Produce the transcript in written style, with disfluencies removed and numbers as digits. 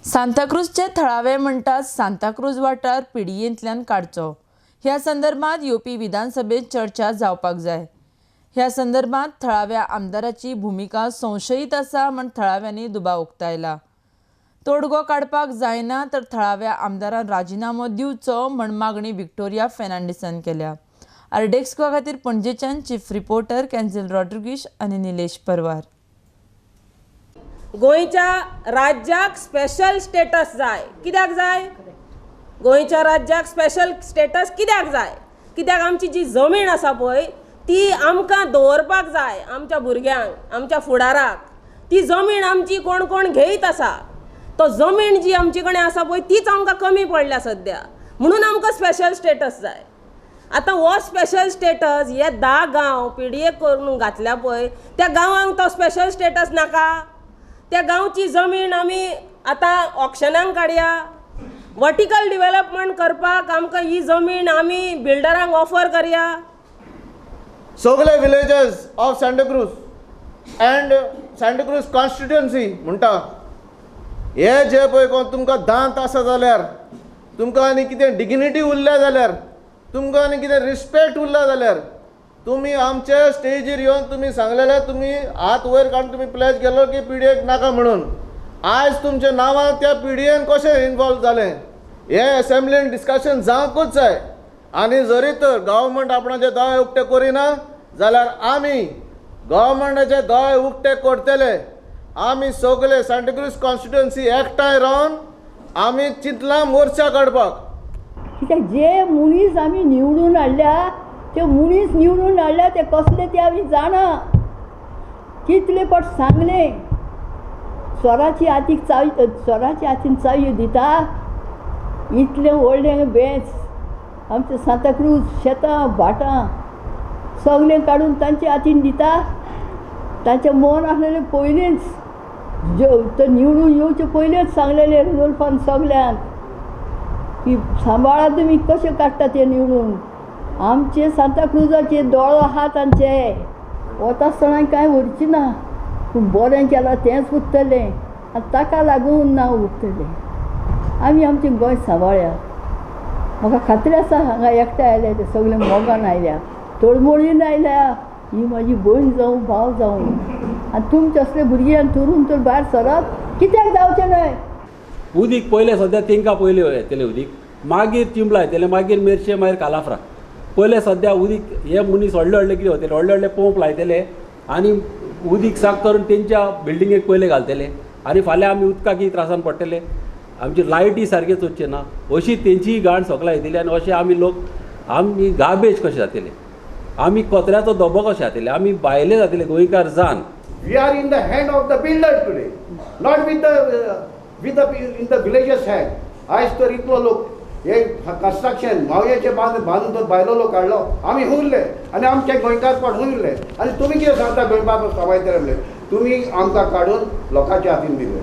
सांताक्रूजचे थळावे म्हणटात सांताक्रूज वाठार पीडीएंतल्यान काडचो. ह्या संदर्भात येवपी विधानसभेत चर्चा जावपाक जाय. ह्या संदर्भात थळाव्या आमदाराची भुमिका संशयीत आसा म्हण थळाव्यांनी दुबाव उक्तायला. तोडगो काडपाक जायना तर थळाव्या आमदारान राजिनामो दिवचो म्हण मागणी विक्टोरिया फेर्नांडीसान केल्या. आरडीएक्स गोवा खातीर पणजेच्यान चीफ रिपोर्टर कॅन्झील रॉड्रिगीश आनी निलेश परवार. गोंयच्या राज्याक स्पेशल स्टेटस जाय. कित्याक जाय? गोंयच्या राज्याक स्पेशल स्टेटस कित्याक जाय? कित्याक आमची जी जमीन आसा पळय ती आमकां दवरपाक जाय, आमच्या भुरग्यांक, आमच्या फुडाराक. ती जमीन आमची कोण कोण घेयत आसा, तो जमीन जी आमचे कडेन आसा पळय तीच आमकां कमी पडल्या सद्या, म्हणून आमकां स्पेशल स्टेटस जाय. आतां हो स्पेशल स्टेटस हे 10 गांव पीडीए करून घातल्या पळय त्या गांवांक तो स्पेशल स्टेटस नाका. त्या गांवची जमीन आमी आतां ऑक्शनाक काडया. वर्टिकल डिवेलपमेंट करपाक आमकां ही जमीन आमी बिल्डरांक ऑफर करया. सगळे villages of Santacruz and Santacruz constituency म्हणटा हे जे पळय कोण तुमकां दांत आसा जाल्यार, तुमकां आनी कितें डिग्निटी उरल्या जाल्यार, तुमकां आनी कितें रिस्पेक्ट उरला जाल्यार, तुमी आमचे स्टेजीर येवन तुमी सांगलेले, तुमी हात वयर काडून तुमी प्लेज केलो की पीडीएक नाका म्हणून. आयज तुमच्या नांवान त्या पीडीएन कशें इनवॉल्व जालें हें एसेंब्लीन डिस्कशन जावंकूच जाय. आनी जरी तर गव्हर्मेंट आपणाचे दोळे उक्ते करिना जाल्यार आमी गव्हर्मेंटाचे दोळे उक्ते करतले. आमी सगळे सांताक्रूज कॉन्स्टिट्युएन्सी एकठांय रावन आमी चिंतलां मोर्चा काडपाक. कित्याक जे मनीस आमी निवडून हाडल्या ते मनीस निवडून हाडल्या ते कसले ते आमी जाणा. कितले पट सांगले चोराची हातीक चावी, चोराची हातीन चावी दिता. इतलें व्हडलें बेंच आमचें सांताक्रूज शेतां भाटां सगळें काडून तांच्या हातीन दिता. तांचें मन आसलेलें पयलींच, तो निवडून येवचे पयलींच सांगलेलें रुडोल्फान सगल्यांक की सांबाळा तुमी कशें काडटा ते निवडून. आमचे सांताक्रुजाचे दोळो आहा तांचे, वता आसतना कांय व्हरची ना, पूण बरें केलां तेंच उरतलें आनी ताका लागून ना उरतलें. आमी आमचें गोंय सांबाळया. म्हाका खात्री आसा हांगा एकठांय आयल्या ते सगळे मोगान आयल्या, तळमळीन आयल्या. ही म्हाजी भयण जावं भाव जावं, आनी तुमचे असले भुरगीं आनी तरुण तर भायर सरप कित्याक जावचें न्हय. उदीक पयलें सद्या तेंकां पयलीं येतलें उदीक, मागीर चिंबला येतलें, मागीर मेरशे, मागीर कालाफ्रा. पयलें सद्या उदीक हे मनीस व्हडले व्हडले कितें वतले, व्हडले व्हडले पंप लायतले आनी उदीक साक करून तेंच्या बिल्डिंगेक पयलें घालतले आनी फाल्यां आमी उदकाक त्रासान पडटले. आमची लायटी सारकी चोरची ना, अशी तेंचीय गाण सगळ्या येतली आनी अशें आमी लोक आमी गार्बेज कशें जातले, आमी कचऱ्याचो धबो कशें जातले, आमी भायले जातले गोंयकार जान. We are in the hand of the builder today, not with the in the villagers hand. आयज तर इतलो लोक हे कन्स्ट्रक्शन मावयाचे बांद बांदून तर भायलो लोक काडलो, आमी उरले आनी आमचे गोंयकारपण उरले. आनी तुमी कितें सांगता गोंयबाब सवायतले म्हणलें, तुमी आमकां काडून लोकांच्या हातीन दिले.